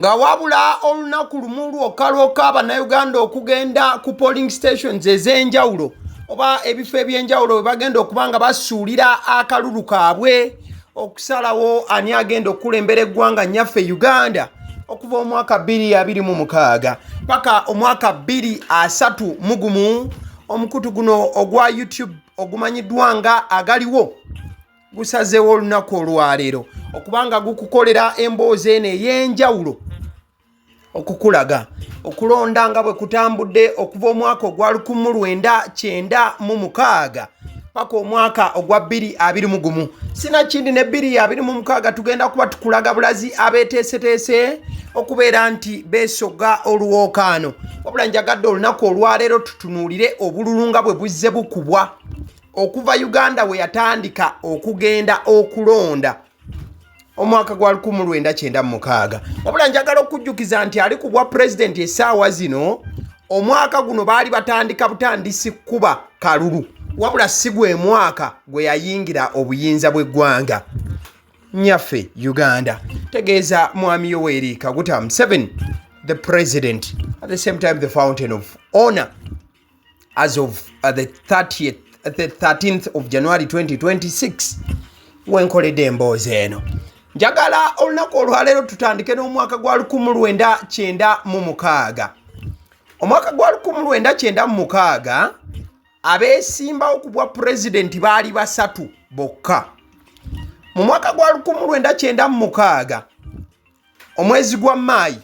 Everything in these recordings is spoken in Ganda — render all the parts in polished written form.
Nga wabula olunaku lumu lwokka lwokka Bannayuganda okugenda ku polling stations ez'enjawulo oba ebifo eby'enjawulo we bagenda okuba nga basuulira akalulu kaabwe okusalawo ani agenda okukulembera eggwanga nnyaffe Uganda okuva omwaka 2026 paka omwaka 2031. Omukutu guno ogwa YouTube ogumanyiddwa nga Agaliwo gusazeewo olunaku olwaleero okuba nga gukukolera emboozi eno ey'enjawulo okukulaga okulonda nga bwe kutambudde okuva omwaka ogwa 1996 paka omwaka ogwa 2021. Sinakindi ne 2026 tugenda kuba tukulaga bulazi abeeteeseteese okubeera nti beesogga oluwookaano. Wabula njagadde olunaku olwaleero tutunuulire obululu nga bwe buzze bukubwa okuva Uganda we yatandika okugenda okulonda omwaka gwa 1996. Wabula njagala okujjukiza nti ali ku bwa pulezidenti essaawa zino, omwaka guno baali batandika butandisi kuba kalulu, wabula si gwe mwaka gwe yayingira obuyinza bw'eggwanga nyaffe Uganda. Tegeeza Mwami Yoweri Kaguta Museveni, the president, at the same time the fountain of honor, as of the 30th, the 13th of January 2026 wenkoledde emboozi eno. Njagala olunaku olwaleero tutandike n'omwaka gwa 1996. Omwaka gwa 1996 abeesimbawo ku bwa pulezidenti baali basatu bokka. Mu mwaka gwa 1996 omwezi gwa Maayi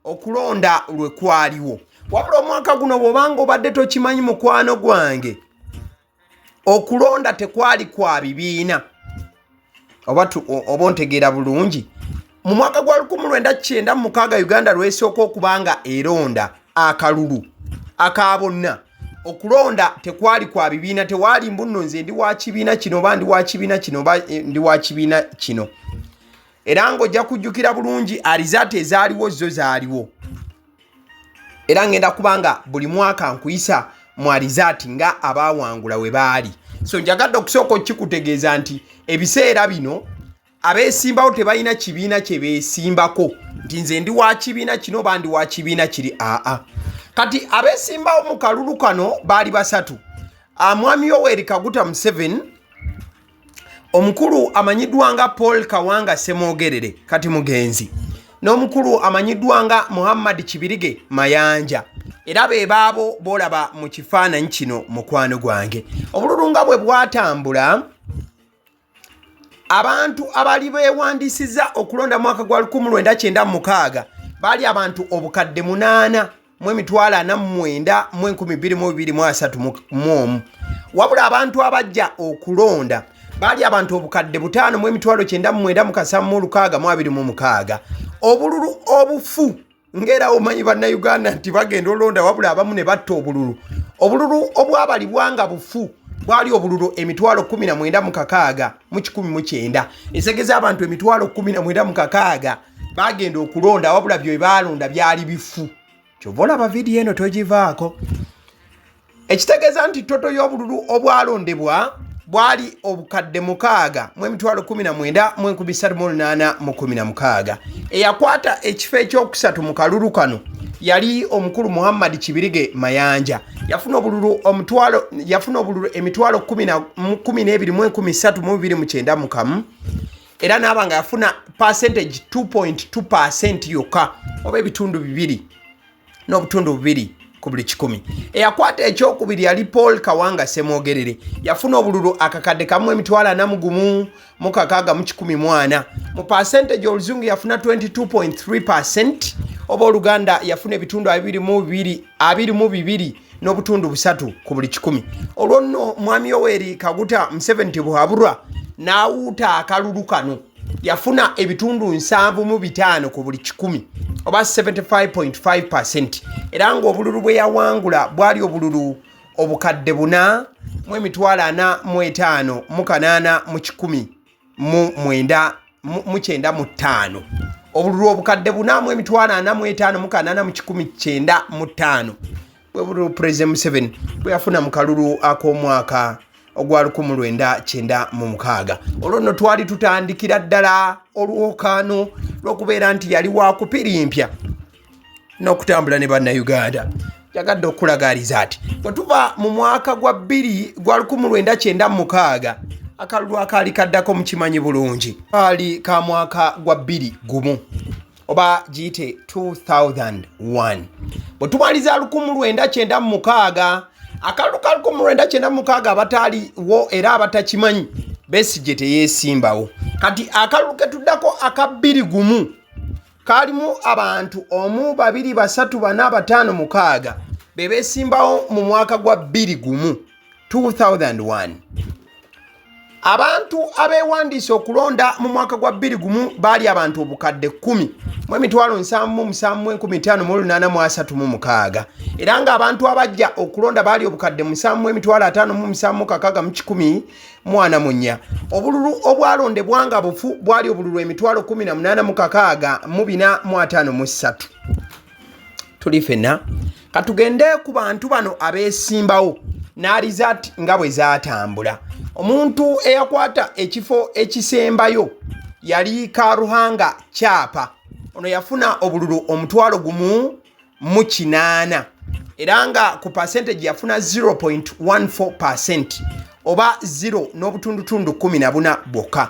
okulonda lwe kwaliwo. Wabula omwaka guno, bw'obanga obadde tokimanyi mukwano gwange, okulonda tekwali kwa bibiina. Oba ontegeera bulungi, mu mwaka gwa 1996 Uganda lwesooka okuba nga eronda akalulu aka bonna. Okulonda tekwali kwa bibiina. Tewaali mbunno nze ndi wa kibiina kino oba ndi wa kibiina kino oba ndi wa kibiina kino. Era ng'ojja kujjukira bulungi results ezaaliwo zo zaaliwo, era ngenda kubanga buli mwaka nkuyisa mu results nga abaawangula we baali. So njagadde okusooka okikutegeeza nti ebiseera bino abeesimbawo tebalina kibiina kye beesimbako nti nze ndi wa kibiina kino oba ndi wa kibiina kiri. Aa, kati abeesimbawo mu kalulu kano baali basatu: Mwami Yoweri Kaguta Museveni, omukulu amanyiddwa nga Paul Kawanga Semwogerere kati mugenzi, n'omukulu amanyiddwa nga Muhammad Kibirige Mayanja. Era be baabo boolaba mu kifaananyi kino, mukwano gwange. Obululu nga bwe bwatambula, abantu abaali beewandiisizza okulonda mwaka gwa 1996 baali abantu 849,231. Wabula abantu abajja okulonda baali abantu 599,726. Obululu obufu, ng'era omanyi Bannayuganda nti bagenda olonda wabula abamu ne batta obululu, obululu obwabalibwa nga bufu bwali obululu 196,190. Esegeza abantu 196,000 bagenda okulonda, wabula bye baalonda byali bifu. Kyova olaba vidiyo eno togivaako. Ekitegeeza nti total y'obululu obwalondebwa bwali 6,019,318. Eyakwata ekifo ekyokusatu mu kalulu kano yali omukulu Muhammad Kibirige Mayanja. Yafuna obululu omutwalo, yafuna obululu 12,391, era naaba nga yafuna percentage 2.2% yokka oba 2.2 ku buli kikumi. Eyakwata ekyokubiri yali Paul Kawanga Semwogerere. Yafuna obululu 1,041,614. Mu percentage oluzungu yafuna 22.3% oba oluganda yafuna ebitundu 22.3 ku buli kikumi. Olwo nno Mwami Yoweri Kaguta Museveni Tibuhaburwa n'awuuta akalulu kano. Yafuna ebitundu 75 ku buli kikumi oba 75.5%, era ng'obululu bwe yawangula bwali obululu 445,195. Obululu 445,895 bwe bululu President Museveni bwe yafuna mu kalulu ak'omwaka. ogwa 1996. Olwo nno twali tutandikira ddala olwokaano lw'okubeera nti yali wakupirimpya n'okutambula ne Bannayuganda. Njagadde okukulagaaliza ati bwe tuva mu mwaka gwa bbiri gwa 1996, akalulu akaali kaddako mukimanyi bulungi kaali ka mwaka gwa 21 oba giyite 2001. Bwe tumaliza 1996, akalulu ka 1996, abataaliwo era abatakimanyi, Besigye teyeesimbawo. Kati akalulu ketuddako aka 21 kaalimu abantu omu, babiri, basatu, bana, bataano, mukaaga be beesimbawo mu mwaka gwa 21, 2001. Abantu abeewandiisa okulonda mu mwaka gwa 21 baali abantu obukadde 10 mu 77 5,836, era ng'abantu abajja okulonda baali obukadde 7 57 644. Obululu obwalondebwa nga bufu bwali obululu 18 6,453. Tuli fenna. Katugende ku bantu bano abeesimbawo n'alizaati nga bwe zaatambula. Omuntu eyakwata ekifo ekisembayo yali Karuhanga Kyapa. Ono yafuna obululu 1,080, era nga ku percentage yafuna 0.14% oba 0 n'obutundutundu 14 bwokka.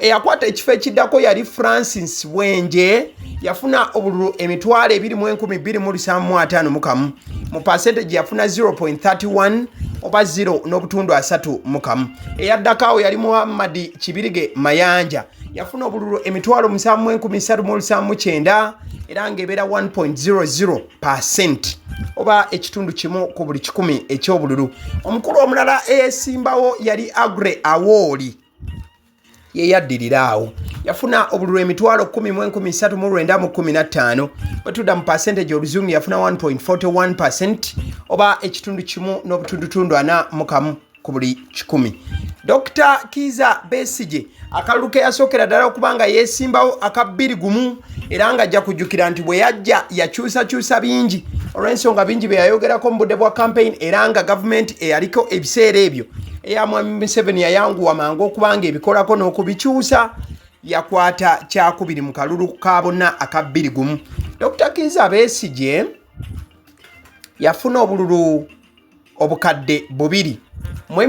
Eyakwata ekifo ekiddako yali Francis Bwenje, yafuna obululu 22,751. Mu percentage yafuna 0.31 oba 0 n'obutundu 31. Eyaddako awo yali Muhammadi Kibirige Mayanja, yafuna obululu 7,379, era ng'ebeera 1.00% oba 1 ku buli 100 ekyobululu. Omukulu omulala eyesimbawo yali Agre Awooli, ye yaddirira awo, yafuna obululu 10,315. Bwe tudda mu percentage oluzungu, yafuna 1.41% oba 1.41 ku buli 100. Dr Kiiza Besigye, akalulu ke yasookera ddala okuba nga yeesimbawo aka 21, era nga ajja kujjukira nti bwe yajja yakyusakyusa bingi olw'ensonga bingi bye yayogerako mu budde bwa campaign, era nga gavumenti eyaliko ebiseera ebyo eya Mwami Museveni yayanguwa mangu okuba nga ebikolako n'okubikyusa. Yakwata kyakubiri mu kalulu ka bonna aka 21. Dr Kiiza Besigye yafuna obululu 2,000 mu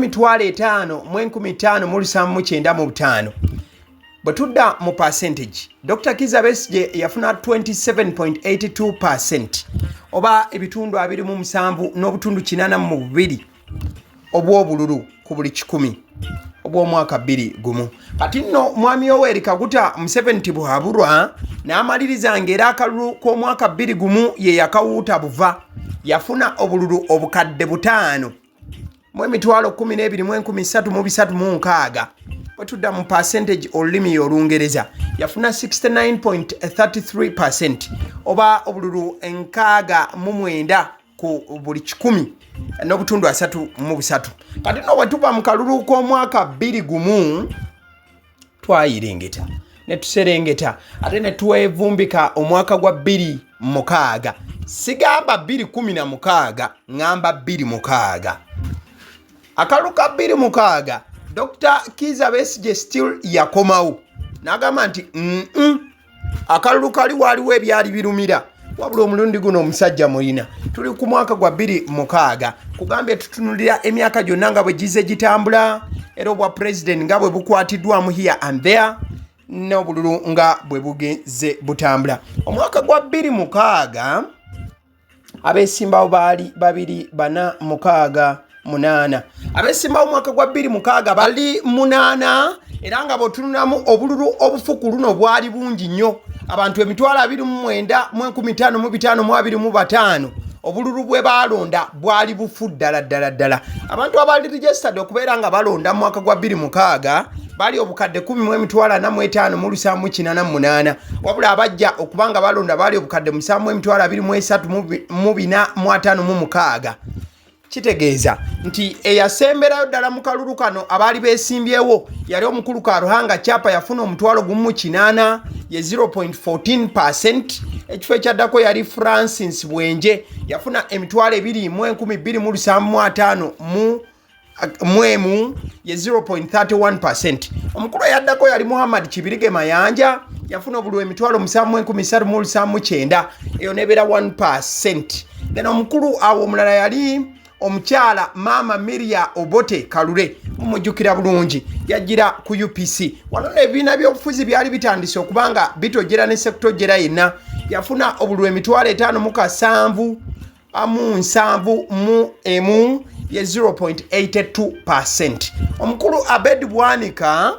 5,575. Bwe tudda mu percentage, Dr Kiiza Besigye yafuna 27.82% oba ebitundu 27 n'obutundu 82 obw'obululu ku buli 100 obw'omwaka 21. Kati nno mwami Yoweri Kaguta Museveni Tibuhaburwa n'amaliriza ng'era akalulu k'omwaka 21 ye yakawuuta buva. Yafuna obululu 5,000 mu 12,360. Bwe tudda mu percentage olulimi olungereza, yafuna 69.33% oba obululu 69 ku buli 100 n'obutundu 33. Kati nno bwe tuva mu kalulu k'omwaka 21, twayiringita ne tuserengeta ate ne twevumbika omwaka gwa 26. Sigamba 216, ŋŋamba 26. Akalulu ka 26, Dr Kiiza Besigye still yakomawo n'agamba nti akalulu kali waaliwo ebyali birumira, wabula omulundi guno omusajja mulina. Tuli ku mwaka gwa 26. Kugambye tutunulira emyaka gyonna nga bwe gize gitambula, era obwa pulezidenti nga bwe bukwatiddwamu here and there, n'obululu nga bwe bugenze butambula. Omwaka gwa 26 abeesimbawo baali babiri, bana, mukaaga, munaana. Abeesimbawo omwaka gwa 26 bali munaana, era nga bw'otununamu obululu obufu ku luno bwali bungi nnyo, abantu 29,525. Obululu bwe baalonda bwali bufu ddala ddala ddala. Abantu abaali registered okubeera nga balonda mu mwaka gwa 26 bali obukadde 10 45788, wabula abajja okuba nga balonda baali obukadde 7 023,456. Kitegeeza nti eyasemberayo ddala mu kalulu kano abaali beesimbyewo yali omukulu Karuhanga Kyapa, yafuna 1,080, ye 0.14%. Ekifo ekyaddako yali Francis Bwenje, yafuna 22,275 mu Mwemu ye 0.31%. Omukulu eyaddako yali Muhammad Kibirige Mayanja, yafuna obululu 7,379, eyo nebeera 1%. Then omukulu awo omulala yali omukyala Maama Miria Obote Kalule, mumujjukira bulungi, yajjira ku UPC. Wano n'ebibiina by'obufuzi byali bitandise okuba nga bitojjera ne sekutojjera yenna. Yafuna obululu 57,771 ye 0.82%. Omukulu Abed Bwanika,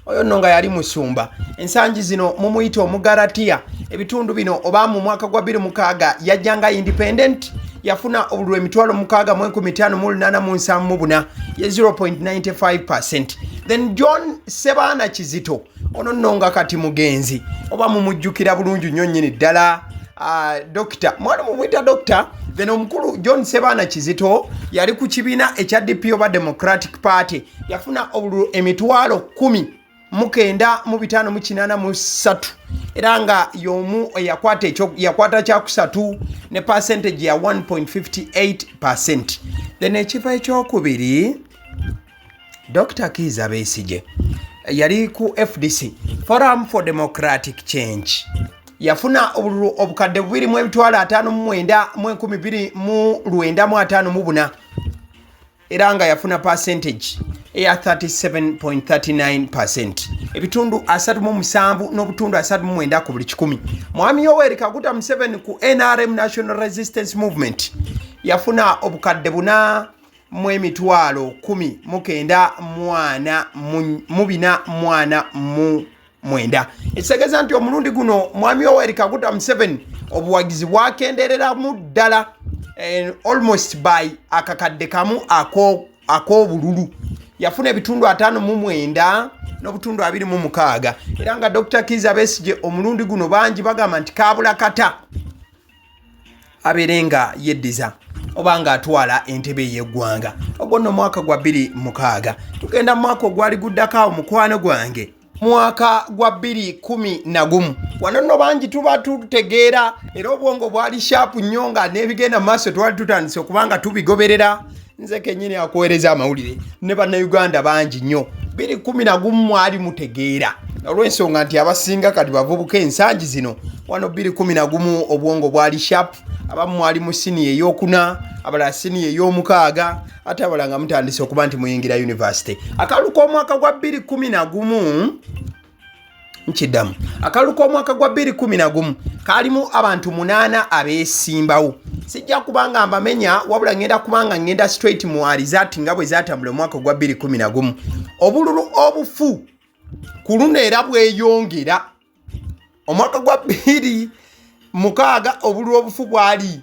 oyo nno nga yali musumba, ensangi zino mumuyita omugaratiya, ebitundu bino oba mu mwaka gwa 26 yajja nga independent, yafuna obululu 65,874 ye 0.95%. Then John Sebaana Kizito, ono nno nga kati mugenzi, oba mumujjukira bulungi nnyo nnyini ddala, dokita, mwali mumuyita dokita. Then omukulu John Sebaana Kizito yali ku kibiina ekya DP oba Democratic Party, yafuna obululu 195,583, era nga y'omu eyakwata ekyo, yakwata kyakusatu ne percentage ya 1.58%. Then ekifo ekyokubiri, Dr Kiiza Besigye yali ku FDC, Forum for Democratic Change, yafuna obululu 259,954, era nga yafuna percentage eya 37.39%, ebitundu 37 n'obutundu 39 ku buli kikumi. Mwami Yoweri Kaguta Museveni ku NRM, National Resistance Movement, yafuna 419,449, ekitegeeza nti omulundi guno mwami Yoweri Kaguta Museveni obuwagizi bwakendereramu ddala, almost by 1,000 ak'obululu. Yafuna ebitundu 59 n'obutundu 26, era nga Dr Kiiza Besigye omulundi guno bangi bagamba nti kabula kata abeere nga yeddiza oba nga atwala entebe ey'eggwanga. Ogwo nno mwaka gwa 26. Tugenda mu mwaka ogwali guddako awo, mukwano gwange, mwaka gwa 211. Wano nno bangi tuba tutegeera era obwongo bwali sharp nnyo, nga n'ebigenda mu maaso twali tutandise okuba nga tubigoberera. Nze kennyini akuweereza amawulire ne Bannayuganda bangi nnyo 211 mwali mutegeera, olw'ensonga nti abasinga kati bavubuka ensangi zino. Wano 211 obwongo bwali sharp, abamu mwali mu siniya eyokuna, abalala siniya ey'omukaaga, ate abalala nga mutandise okuba nti muyingira university. Akalulu k'omwaka gwa 211, nkiddamu, akalulu k'omwaka gwa 211 kaalimu abantu munaana abeesimbawo. Sijja kubanga mbamenya, wabula ngenda kubanga ngenda straight mu results nga bwe zatambula omwaka gwa 211. Obululu obufu ku luno era bweyongera. Omwaka gwa 26 obululu obufu bwali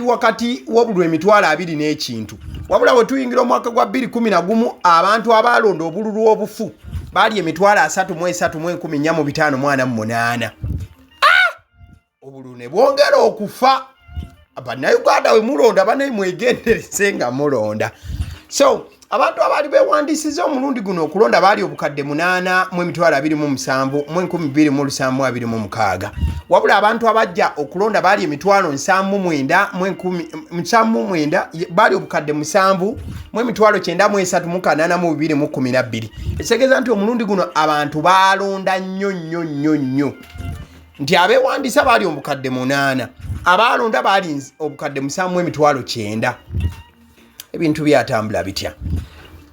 wakati w'obululu 20,000 n'ekintu, wabula bwe tuyingira omwaka gwa 211 abantu abaalonda obululu obufu baali 33,458. Obululu ne bwongera okufa. Bannayuganda, we mulonda, banaye mwegenderese nga mulonda. So abantu abaali bewandiisiza omulundi guno okulonda baali 827,276, wabula abantu abajja okulonda baali 79,000, baali 7,938,212. Ekitegeeza nti omulundi guno abantu baalonda nnyo nnyo nnyo nnyo, nti abeewandiisa baali 8,000, abaalonda baali 7,900,000. Ebintu byatambula bitya?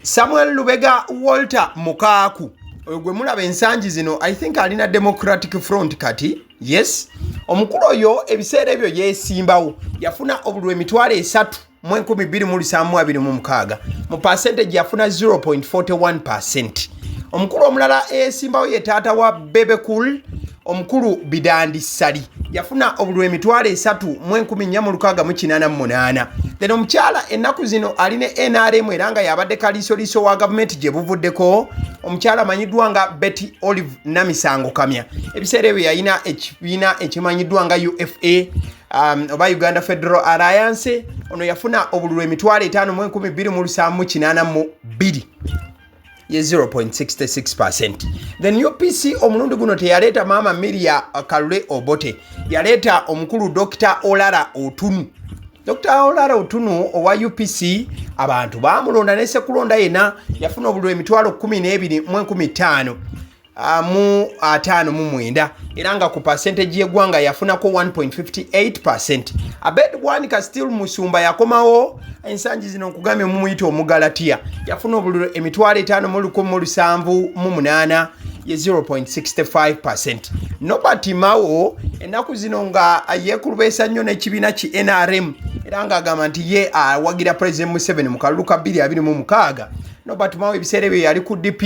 Samuel Lubega Walter Mukaaku, oyo gwe mulaba ensangi zino, I think alina Democratic Front kati, yes. Omukulu oyo ebiseera ebyo yeesimbawo, yafuna obululu 3,276, mu percentage yafuna 0.41%. Omukulu omulala eyesimbawo ye taata wa Bebe Cool, omukulu Bidandi Ssali, yafuna obululu 34,468. Then omukyala ennaku zino alina NRM era nga yabadde kaliisoliiso wa gavumenti gye buvuddeko, omukyala amanyiddwa nga Betty Olive Namisango Kamya, ebiseera ebyo yalina ekibiina ekimanyiddwa nga UFA, oba Uganda Federal Alliance. Ono yafuna obululu 52,782, ye 0.66%. Then UPC omulundi guno teyaleeta maama Miria Kalule Obote, yaleeta omukulu Dr Olara Otunu. Dr Olara Otunu owa UPC abantu baamulonda ne ssekulonda yenna yafuna obululu emitwalo 12 559 era nga ku percentage y'eggwanga yafunako 1.58 percent. Abed Bwanika still musumba yakomawo ensangi zino nkugambye mumuyita omugalatiya yafuna obululu 51,778 ye 0.65 percent. Norbert Mao ennaku zino nga yeekulubeesa nnyo n'ekibiina ki NRM era ng'agamba nti ye awagira President Museveni mu kalulu ka 2026. Norbert Mao ebiseera ebyo yali ku DP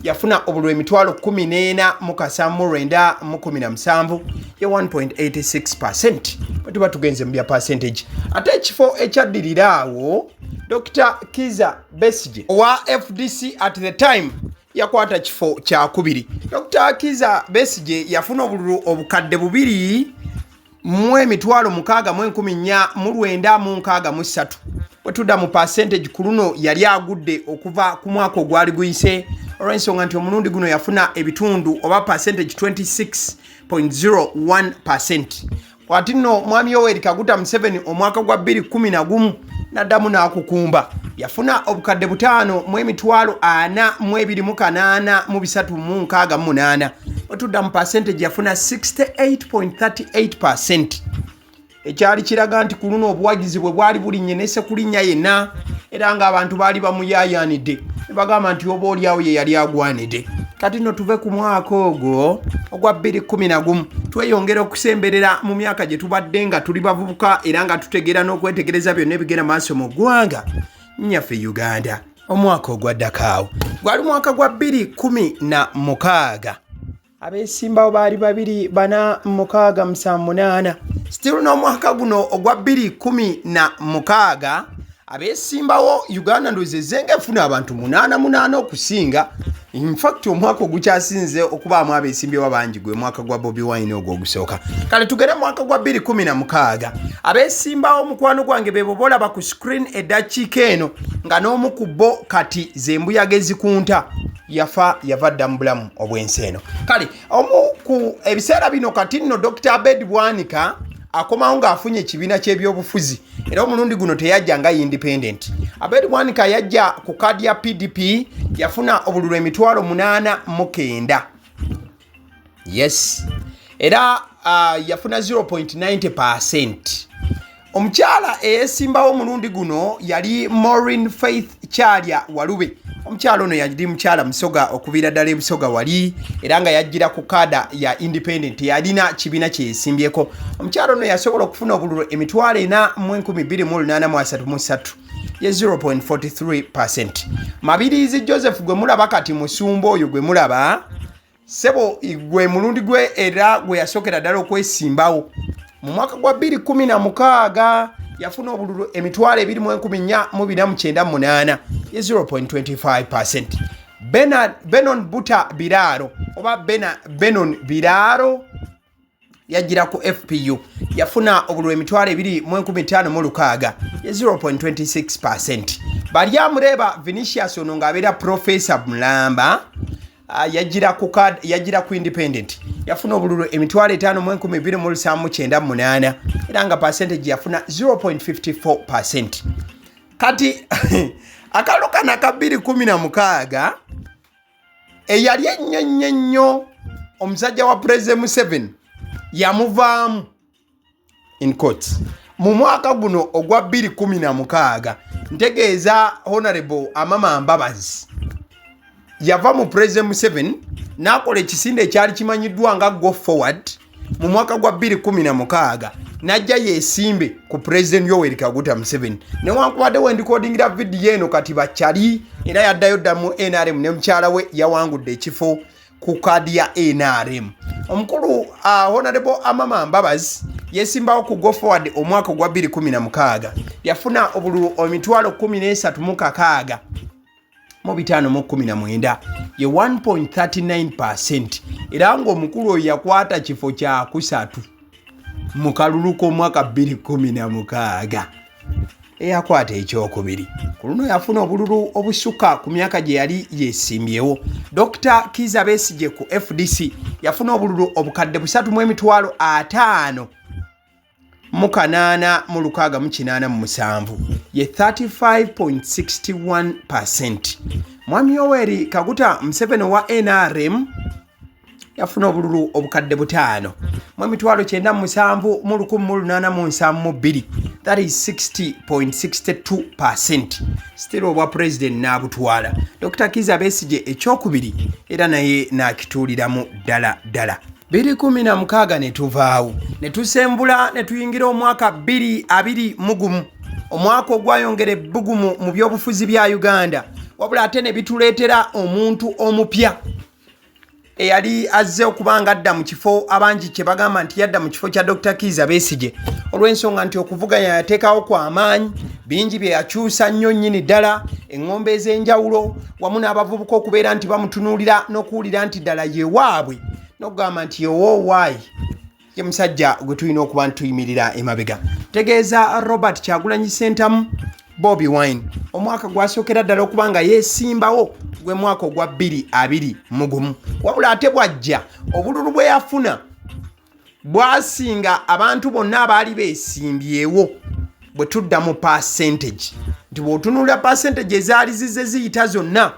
yafuna obululu 14917 ye 1.86 percent bwe tuba tugenze mu bya percentage. Ate ekifo ekyaddirira awo Dr Kiza Besigye owa FDC at the time yakwata kifo kyakubiri. Dr Kiza Besigye yafuna obululu 2,006,463. Bwe tudda mu percentage ku luno yali agudde okuva ku mwaka ogwali guyise olw'ensonga nti omulundi guno yafuna ebitundu oba percentage 26.01 percent. Ati nno mwami Yoweri Kaguta Museveni omwaka gwa 2011 n'addamu n'akukumba yafuna 5,042,80368. Bwe tudda mu percentage yafuna 68.38 percent ekyali kiraga nti ku luno obuwagizi bwe bwali bulinnye ne sekulinnya yenna era ng'abantu baali bamuyaayaanidde ne bagamba nti oba oliawo ye yali agwanidde. Kati nno tuve ku mwaka ogwo ogwa 2011 tweyongera okusemberera mu myaka gye tubadde nga tuli bavubuka era nga tutegeera n'okwetegereza byonna ebigenda maaso mu ggwanga nyaffe Uganda. Omwaka ogwaddako awo gwali mwaka gwa 2016 abeesimbawo baali 2 4 6 7 8. Still n'omwaka guno ogwa 2016 abeesimbawo Uganda ndowooza ezenga efuna abantu 8 8 okusinga. Infact omwaka ogukyasinze okubaamu abeesimbyewo bangi gwe mwaka gwa Bobi Wine ogwo ogusooka. Kale tugere mwaka gwa 2016 abeesimbawo mukwano gwange be boba olaba ku screen eddakiika eno nga n'omu ku bo kati zembuyaga ezikunta yafa yava dda mu bulamu obw'ensi eno. Kale omu ku ebiseera bino kati nno Dr Abed Bwanika akomawo ng'afunye ekibiina ky'ebyobufuzi era omulundi guno teyajja nga independent. Abed Bwanika yajja ku kaadi ya PDP yafuna obululu 8,009. Yes, era yafuna 0.90 percent. Omukyala eyeesimbawo omulundi guno yali Maureen Faith Kyalya Walube. Omukyala ono yali mukyala Musoga okuviira ddala ebusoga wali era nga yajjira ku kaada ya independent yalina kibiina kyeyesimbyeko. Omukyala ono yasobola okufuna obululu 42,833 ye 0.43 percent. Mabiriizi Joseph gwe mulaba kati musumba oyo gwe mulaba sebo gwe mulundi gwe era gwe yasookera ddala okwesimbawo mu mwaka gwa 2016 yafuna obululu 24,498 ye 0.25 percent. Benon Buta Biraaro oba Benon Biraaro yajjira ku FPU yafuna obululu 25,056 ye 0.26 percent. Baryamureeba Vinicius ono ng'abeera Profesa Mulamba yajjira ku card yajjira ku independent yafuna obululu 52,798 era nga percentage yafuna 0.54 percent. Kati akalulu kano aka 2016 eyali ennyo ennyo ennyo omusajja wa President Museveni yamuvaamu in court mu mwaka guno ogwa 2016 ntegeeza Honorable Amama Mbabazi yava mu President Museveni n'akola ekisinde ekyali kimanyiddwa nga Go Forward mu mwaka gwa 2016 n'ajja yeesimbe ku President Yoweri Kaguta Museveni. Newankubadde wendikodingira vidiyo eno kati bakyali era yaddayo dda mu NRM ne mukyala we yawangudde ekifo ku kaadi ya NRM. Omukulu Honorable Amama Mbabazi yesimbawo ku Go Forward omwaka ogwa 2016 yafuna obululu 13,605 519 ye 1.39 percent era ng'omukulu oyo yakwata kifo kyakusatu mu kalulu k'omwaka 2016. Eyakwata ekyokubiri ku luno yafuna obululu obusukka ku myaka gye yali yeesimbyewo. Dr Kiza Besigye ku FDC yafuna obululu 3,050,000 mu kanaana mu lukaaga mu kinaana mu musanvu ye 35.61 percent. Mwami Yoweri Kaguta Museveni owa NRM yafuna obululu obukadde butaano mu emitwalo kyenda mu musanvu mu lukumi mu lunaana mu nsanvu mu bbiri, that is 60.62 percent. Still obwa pulezidenti n'abutwala Dr Kiza Besigye ekyokubiri, era naye n'akituuliramu ddala ddala. 2016 ne tuvaawo ne tusembula ne tuyingira omwaka 2021, omwaka ogwayongera ebbugumu mu byobufuzi bya Uganda, wabula ate ne bituleetera omuntu omupya eyali azze okuba nga adda mu kifo abangi kye bagamba nti yadda mu kifo kya Dr Kiiza Besigye, olw'ensonga nti okuvuganya yateekawo kwa amaanyi, bingi bye yakyusa nnyo nnyini ddala, eŋŋombe ez'enjawulo wamu n'abavubuka okubeera nti bamutunuulira n'okuwulira nti ddala ye waabwe, n'okugamba nti yewoowaayi, ye musajja gwe tulina okuba nti tuyimirira emabega. Tegeeza Robert Kyagulanyi Ssentamu, Bobi Wine. Omwaka gwasookera ddala okuba nga yeesimbawo gwe mwaka ogwa 2021, wabula ate bwajja obululu bwe yafuna bwasinga abantu bonna abaali beesimbyewo. Bwe tudda mu percentage, nti bw'otunuulira percentage ezaali zizze ziyita zonna,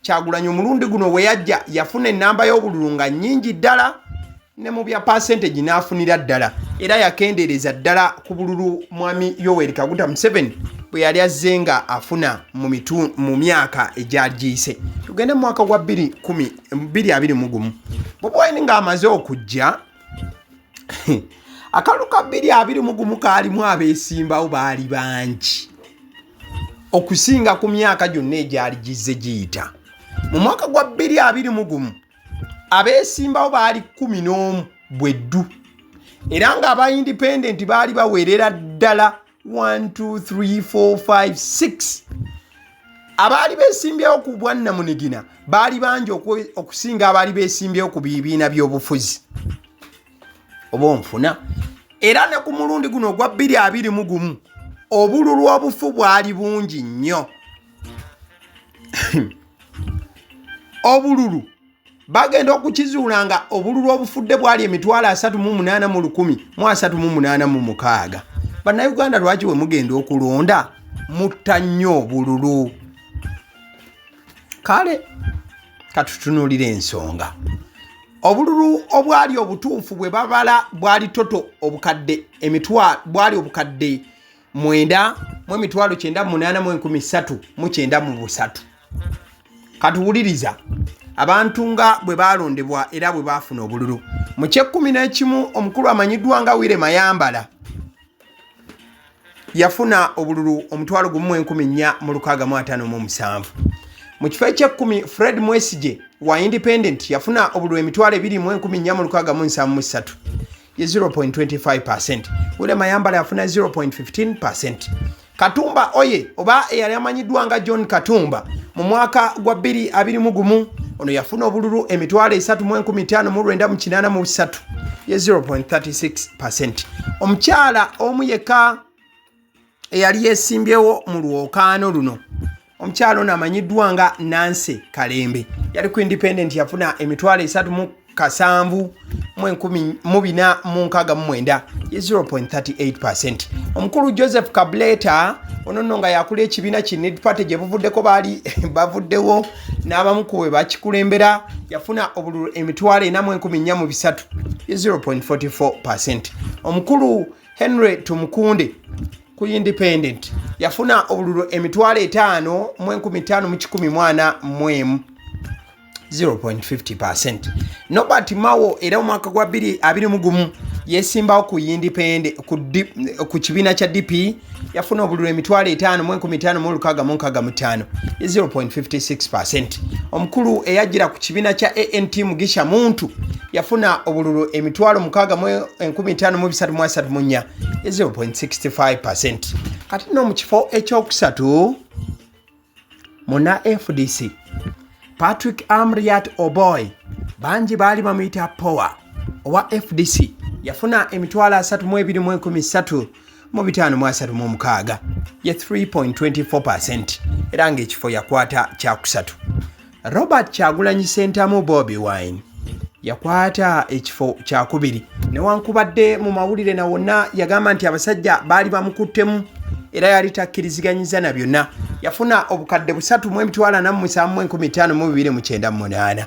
Kyagulanyi omulundi guno we yajja yafuna ennamba y'obululu nga nnyingi ddala, ne mu bya percentage n'afunira ddala, era yakendeereza ddala ku bululu mwami Yoweri Kaguta Museveni bwe yali azze nga afuna mu myaka egyali giyise. Tugende mu mwaka gwa 2021. Bobi Wine ng'amaze okujja, akalulu ka 2021 kaalimu abeesimbawo baali bangi okusinga ku myaka gyonna egyali gizze giyita. Mu mwaka gwa 2021 abeesimbawo baali 11 bweddu, era nga aba independent baali bawerera ddala 1 2 3 4 5 6. Abaali beesimbyewo ku bwannamunigina baali bangi okusinga abaali beesimbyewo ku bibiina by'obufuzi, oba onfuna. Era ne ku mulundi guno ogwa 2021 obululu obufu bwali bungi nnyo. Obululu bagenda okukizuula nga obululu obufudde bwali 38,136. Bannayuganda, lwaki we mugenda okulonda mutta nnyo obululu? Kale katutunuulira ensonga. Obululu obwali obutuufu bwe babala bwali toto obukadde emitwalo, bwali obukadde mwenda mu emitwalo kyenda munaana mu enkumi ssatu mu kyenda mu busatu. Katuwuliriza abantu nga bwe balondebwa era bwe baafuna obululu. Mu kyekkumi n'ekimu, omukulu amanyiddwa nga Wire Mayambala yafuna obululu 14,657. Mu kifo ekyekkumi, Fred Mwesigye wa independent yafuna obululu 24,473, ye 0.25. Wire Mayambala yafuna 0.15. Katumba Oye, oba eyali amanyiddwa nga John Katumba, mu mwaka gwa 2021 ono yafuna obululu 305,983, ye 0.36. Omukyala omu yekka eyali yeesimbyewo mu lwokaano luno, omukyala ono amanyiddwa nga Nancy Kalembe, yali ku independent, yafuna 307,469, ye 0.38. Omukulu Joseph Kabuleta, ono nno nga yakula ekibiina ki Need Party, gye buvuddeko baali bavuddewo n'abamu ku bwe bakikulembera, yafuna obululu 44,300, ye 0.44. Omukulu Henry Tumukunde ku independent yafuna obululu 5,514, 0.50. Norbert Mao era omwaka gwa 2021 yesimbawo ku independent ku kibiina kya DP, yafuna obululu 5,565, 0.56. Omukulu eyajjira ku kibiina kya ANT, Mugisha Muntu, yafuna obululu 6,534, 0.65. Kati nno mu kifo ekyokusatu, muna FDC Patrick Amriat Oboy, bangi baali bamuyita Power, owa FDC, yafuna 32,33536, ye 3.24, era ng'ekifo yakwata kyakusatu. Robert Kyagulanyi Sentamu, Bobi Wine, Yakwata ekifo kyakubiri newankubadde mu mawulire na wonna yagamba nti abasajja baali bamukuttemu era yali takkiriziganyiza na byonna. Yafuna obukadde 3 475 298,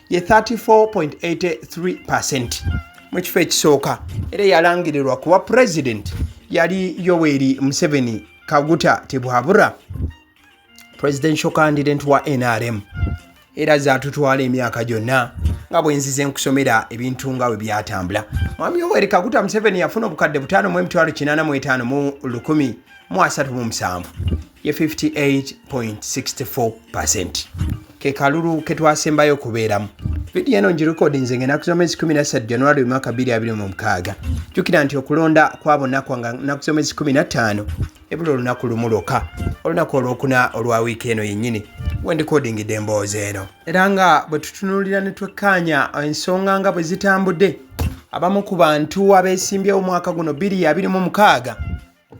ye 34.83% mu kifo ekisooka. Era yalangirirwa kuba president yali Yoweri Museveni Kaguta Tibuhaburwa, presidential candidate wa NRM. Era zatutwala emyaka gyonna nga bwe nzize nkusomera ebintu nga bwe byatambula. Mwami Yoweri Kaguta Museveni yafuna obukadde 5 885 137, ye 58.64%. Ke kalulu ke twasembayo okubeeramu. Vidiyo eno ngirekodinze ng'ennaku z'omwezi 13 January omwaka 2026. Jjukira nti okulonda kwa bonna kwanga nnaku z'omwezi 15, ebula olunaku lumu lwokka, olunaku olwokuna olwa wiiki eno yennyini wendikodingidde emboozi eno. Era nga bwe tutunuulira ne twekkaanya ensonga nga bwe zitambudde, abamu ku bantu abeesimbyewo omwaka guno 2026,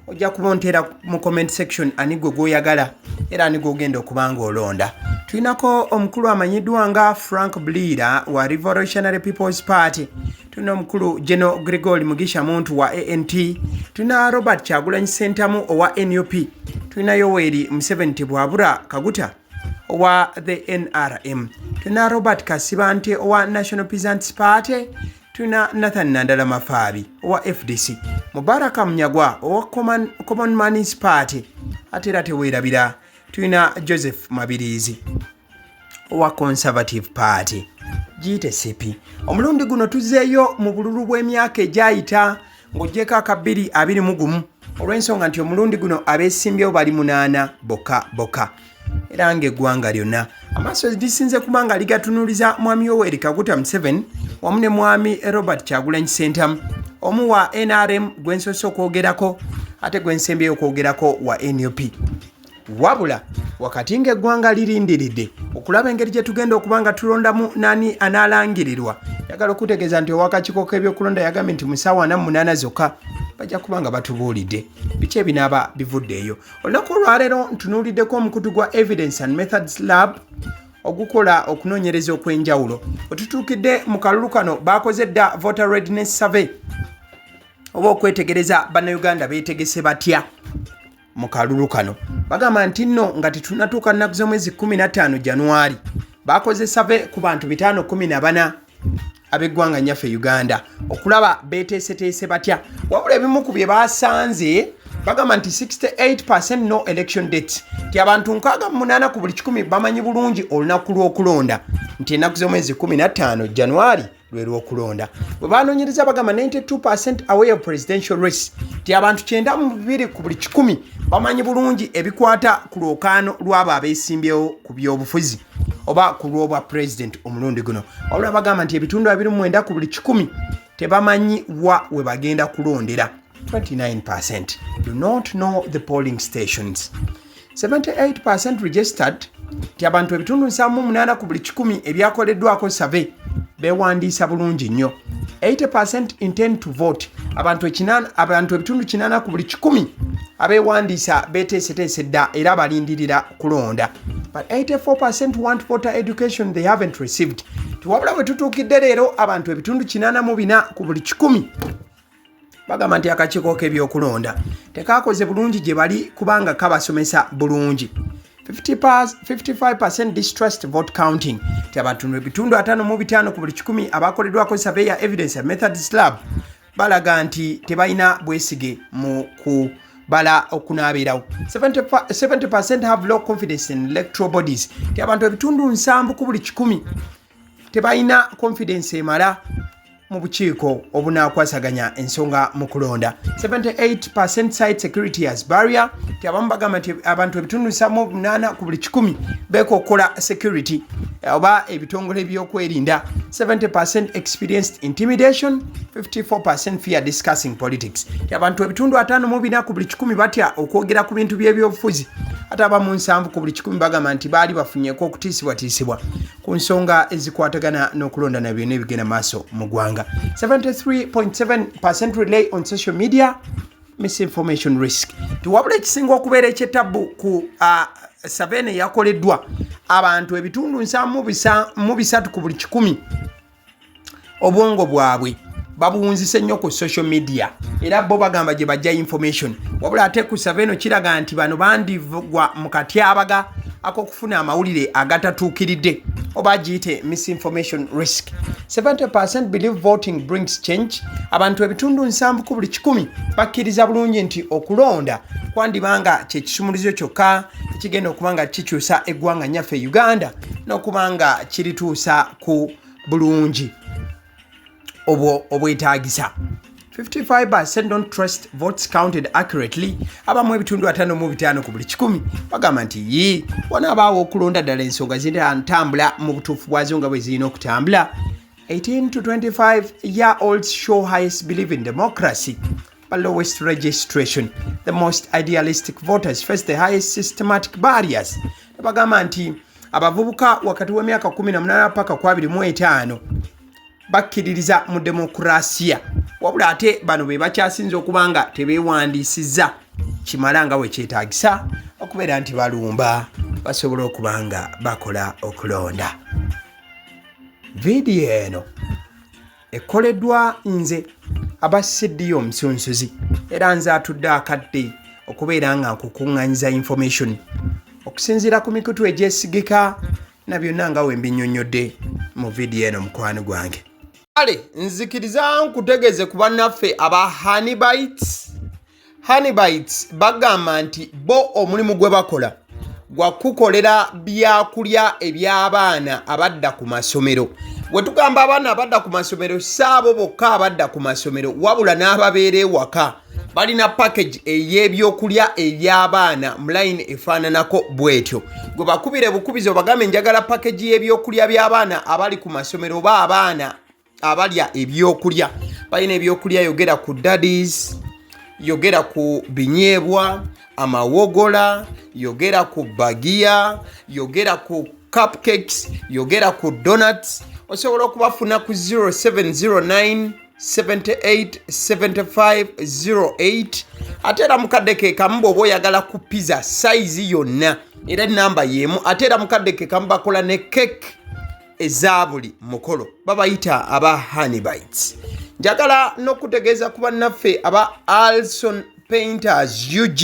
ojja kuba onteera mu comment section ani gwe gw'oyagala era ani gw'ogenda okuba nga olonda. Tulinako omukulu amanyiddwa nga Frank Bliira wa Revolutionary People's Party, tulina omukulu Geno Gregory Mugisha Muntu wa ANT, tulina Robert Kyagulanyi Sentamu owa NUP, tulina Yoweri Museveni Tibuhaburwa Kaguta owa the NRM, tulina Robert Kasibante owa National Peasants Party, tulina Nathan Nandala Mafaabi owa FDC, Mubaraka Munyagwa owa Common Man's Party, ate era teweerabira tulina Joseph Mabirizi owa Conservative Party, giyite CP. Omulundi guno tuzzeeyo mu bululu bw'emyaka egyayita ng'oggyeko aka 2021, olw'ensonga nti omulundi guno abeesimbyewo bali munaana bokka bokka. Era ng'eggwanga lyonna amaaso lisinze kuba nga ligatunuuliza mwami Yoweri Kaguta Museveni wamu ne mwami Robert Kyagulanyi Sentamu, omu wa NRM gwe nsoose okwogerako, ate gwe nsembyeyo okwogerako wa NUP. Wabula wakati ng'eggwanga lirindiridde okulaba engeri gye tugenda okuba nga tulondamu nani anaalangirirwa, yagala okutegeeza nti owakakiiko k'ebyokulonda yagambye nti mu ssaawa 48 zokka bajja kuba nga batubuulidde biki ebinaaba bivuddeeyo. Olunaku olwaleero ntunuuliddeko omukutu gwa Evidence and Methods Lab ogukola okunoonyereza okw'enjawulo. Wetutuukidde mu kalulu kano, bakoze dda voter readiness survey oba okwetegereza Bannayuganda beetegese batya mu kalulu kano. Bagamba nti nno nga tetunatuuka nnaku z'omwezi 15 Januari, bakoze survey ku bantu 514 ab'eggwanga nnyaffe Uganda okulaba beeteeseteese batya. Wabula ebimu ku bye basanze, bagamba nti 68% know election dates, nti abantu 68 ku buli 100 bamanyi bulungi olunaku lw'okulonda, nti ennaku z'omwezi 15 Januari lwe lw'okulonda. Bwe banoonyereza, bagamba 92% aware of presidential race, nti abantu 92 ku buli 100 bamanyi bulungi ebikwata ku lwokaano lw'abo abeesimbyewo ku byobufuzi oba ku lw'obwa president omulundi guno. Wabula bagamba nti ebitundu 29 ku buli 100 tebamanyi wa we bagenda kulondera, 29% do not know the polling stations. 78% registered, nti abantu ebitundu 78 ku buli 100 ebyakoleddwako survey beewandiisa bulungi nnyo. 80% intend to vote, abantu ebitundu 80 ku buli 100 abeewandiisa beeteeseteese dda era balindirira kulonda. But 84% want voter education they haven't received. Tiwabula bwe tutuukidde leero, abantu ebitundu 84 ku buli 100 bagamba nti akakiiko k'ebyokulonda tekakoze bulungi gye bali kubanga kabasomesa bulungi. 55% distrust vote counting, ti abantu ebitundu 55 ku buli 100 abakoleddwako survey ya Evidence and Methods Lab balaga nti tebalina bwesige mu kubala okunaabeerawo. 70% have low confidence in electoral bodies, ti abantu ebitundu 70 ku buli 100 tebalina confidence emala mu bukiiko obunaakwasaganya ensonga mu kulonda. 78% cite security as barrier, ti abamu bagamba nti abantu ebitundu 78 ku buli 100 beekokola security oba ebitongole ebyokwerinda. 70% experienced intimidation, 54% fear discussing politics, ti abantu ebitundu 54 ku buli 100 batya okwogera ku bintu by'ebyobufuzi, ate abamu 70 ku buli 100 bagamba nti baali bafunyeko okutiisibwatiisibwa ku nsonga ezikwatagana n'okulonda na byonna ebigenda maaso mu ggwanga. 73.7% rely on social media misinformation risk. Tiwabula ekisinga okubeera ekyetabbu ku survey eyakoleddwa, abantu ebitundu 73 ku buli 100 Obwongo bwabwe babuwunzise nnyo ku social media, era bo bagamba gye bajja information. Wabula ate ku survey eno kiraga nti bano bandigwa mu katyabaga ak'okufuna amawulire agatatuukiridde, oba giyite misinformation risk. 70 believe voting brings change. Abantu 70% ku buli 100 bakkiriza bulungi nti okulonda kwandibanga kyekisumulizo kyokka ekigenda okuba nga kikyusa eggwanga nyaffe Uganda n'okuba nga kirituusa ku bulungi obwo obwetaagisa. 55% don't trust votes counted accurately. Abamu 55% ku buli 100 bagamba nti yi wanaabaawo okulonda, ddala ensonga zinatambula mu butuufu bwazo nga bwe zirina okutambula. 18 to 25 year olds show highest belief in democracy but lowest registration. The most idealistic voters face the highest systematic barriers. Bagamba nti abavubuka wakati w'emyaka 18 paka ku 25 bakkiririza mu demokurasiya, wabula ate bano be bakyasinze okuba nga tebeewandiisizza kimala nga bwe kyetaagisa okubeera nti balumba basobole okuba nga bakola okulonda. Vidiyo eno ekoleddwa nze aba CD Omusunsuzi, era nze atudde akadde okubeera nga nkukuŋŋanyiza information okusinziira ku mikutu egyesigika na byonna nga we mbinnyonnyodde mu vidiyo eno. Mukwano gwange, kale nzikiriza nkutegeeze ku bannaffe aba Honeybites. Honeybites bagamba nti bo omulimu gwe bakola gwa kukolera byakulya eby'abaana abadda ku masomero. Bwe tugamba abaana abadda ku masomero, si abo bokka abadda ku masomero, wabula n'ababeera ewaka. Balina package ey'ebyokulya eby'abaana mu line efaananako bw'etyo. Gwe bakubire bukubizi obagambe, "Njagala package y'ebyokulya by'abaana abali ku masomero oba abaana abalya ebyokulya." Balina ebyokulya, yogera ku daddies, yogera ku binyeebwa, amawogola, yogera ku bagiya, yogera ku cupcakes, yogera ku donuts. Osobola okubafuna ku 0709 78 75 08. Ate era mukadde ke kamu, bw'oba oyagala ku pizza size yonna, era enamba y'emu. Ate era mukadde ke kamu bakola ne cake eza buli mukolo. Babayita aba Honeybites. Njagala n'okutegeeza ku bannaffe aba Alson Painters UG.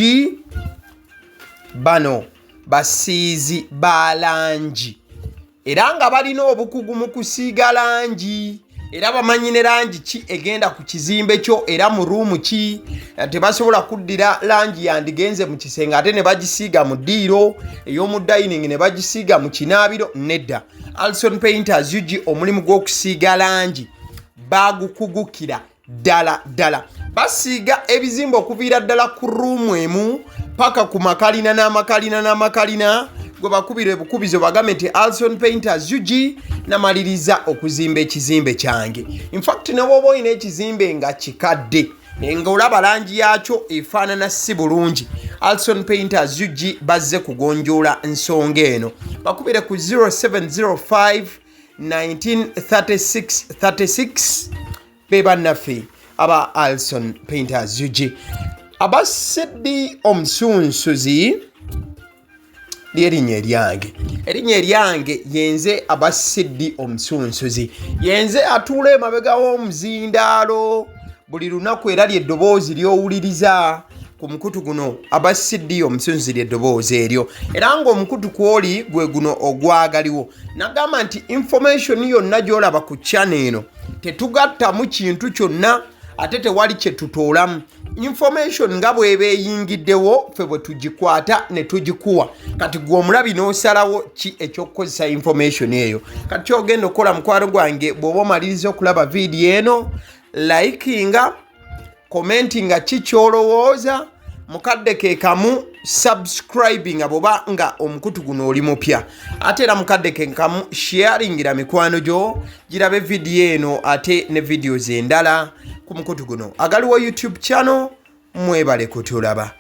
Bano basiizi ba langi, era nga balina obukugu mu kusiiga langi, era bamanyi ne langi ki egenda ku kizimbe kyo era mu room ki. Tebasobola kuddira langi yandigenze mu kisenge ate ne bagisiiga mu ddiiro, ey'omu dining ne bagisiiga mu kinaabiro. Nedda, Alson Painters UG omulimu gw'okusiiga langi bagukugukira ddala ddala. Basiiga ebizimbe okuviira ddala ku room emu paka ku makalina n'amakalina n'amakalina. Gwe bakubira ebukubizo bagambe nti Alson Painters UG namaliriza okuzimba ekizimbe kyange. Infact, ne bwoba olina ekizimbe nga kikadde ng'olaba langi yakyo efaanana si bulungi, Alson Painters UG bazze kugonjoola nsonga eno. Bakubire ku 0705 1936 36. Be bannaffe aba Alson Painters UG. Aba CD Omusunsuzi lyerinnya eryange. Erinnya eryange yenze aba CD Omusunsuzi, yenze atuula emabega w'omuzindaalo buli lunaku, era lyeddoboozi ly'owuliriza ku mukutu guno. Aba CD Omusunsuzi lyeddoboozi eryo, era ng'omukutu kwoli gwe guno ogwagaliwo. Nagamba nti information yonna gy'olaba ku channel eno, tetugattamu kintu kyonna ate tewali kye tutoolamu. Information nga bw'eba eyingiddewo, ffe bwe tugikwata ne tugikuwa. Kati gwe omulabi n'osalawo ki ekyokukozesa information eyo. Kati kyogenda okukola, mukwano gwange, bw'oba omaliriza okulaba vidiyo eno, likinga, commentinga ki kyolowooza. Mukadde ke kamu subscribinga bw'oba nga omukutu guno oli mupya. Ate era mukadde ke kamu sharingira mikwano gyo girabe vidiyo eno ate ne videos endala ku mukutu guno agaliwo YouTube channel. Mwebale kutulaba.